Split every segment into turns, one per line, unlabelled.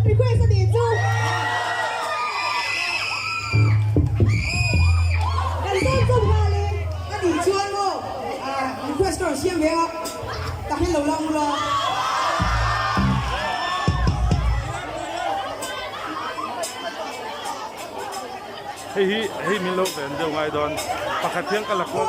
request a nih chu. Kan zawn zawm nghal e.
A nih chuan maw request ka rawn siam ve a, tah hian lo la ula.
Hei hi hei min lo ven deuh ngai dawn pakhat hian ka la kual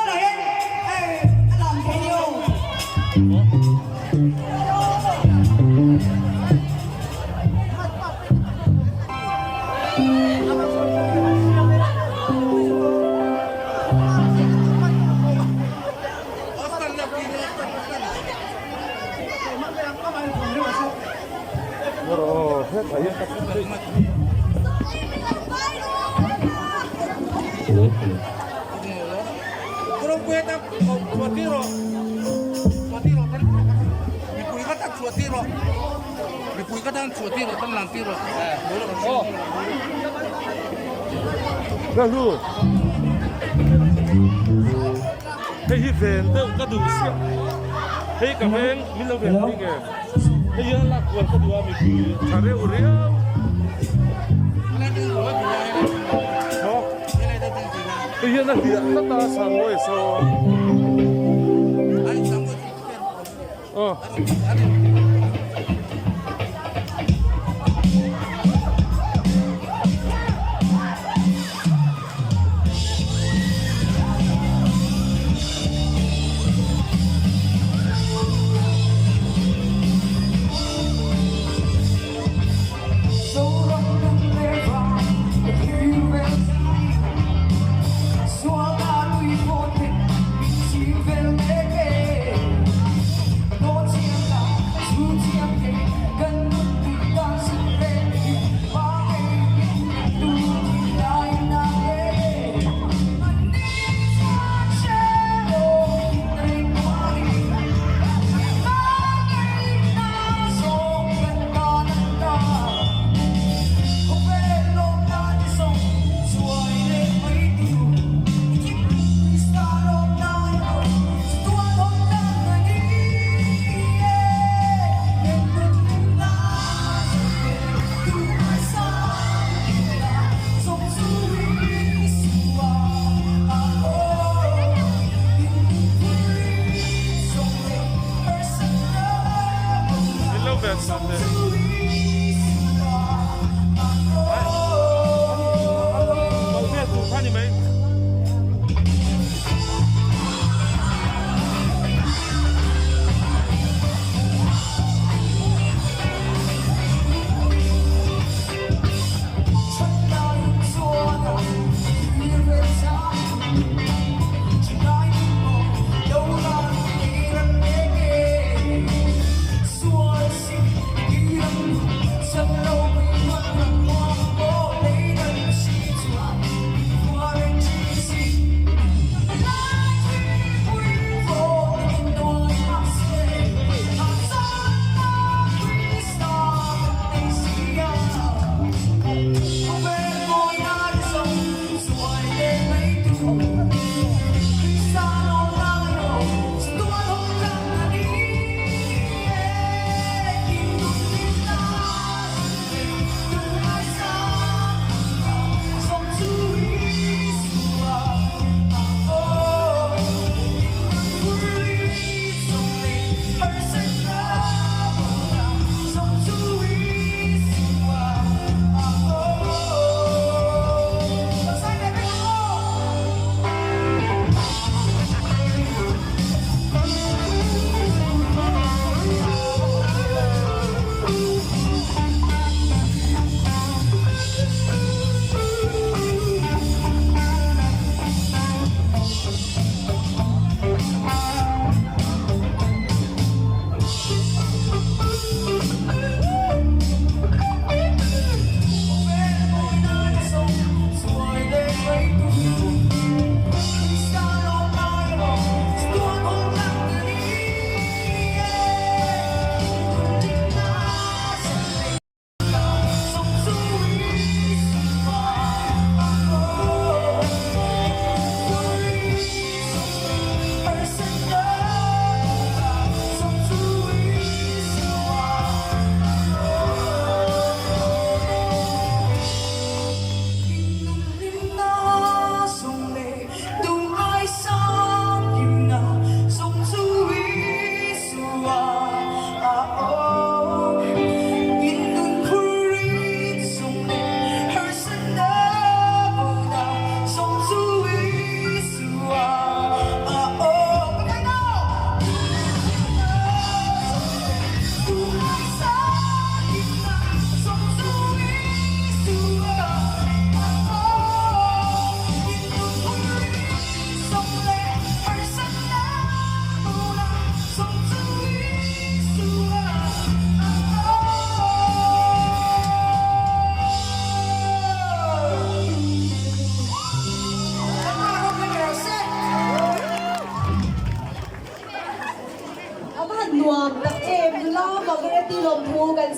Hei hi ven deuh ka duh siah hei ka veng min lo ven thei nge hei hi a lak kual ka duh a mipui tha reuh riau maw hei hian a hliah tlat a sangawi sawn aw.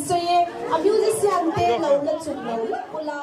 sawi e, a musician te lo la chuk lo lawk ula.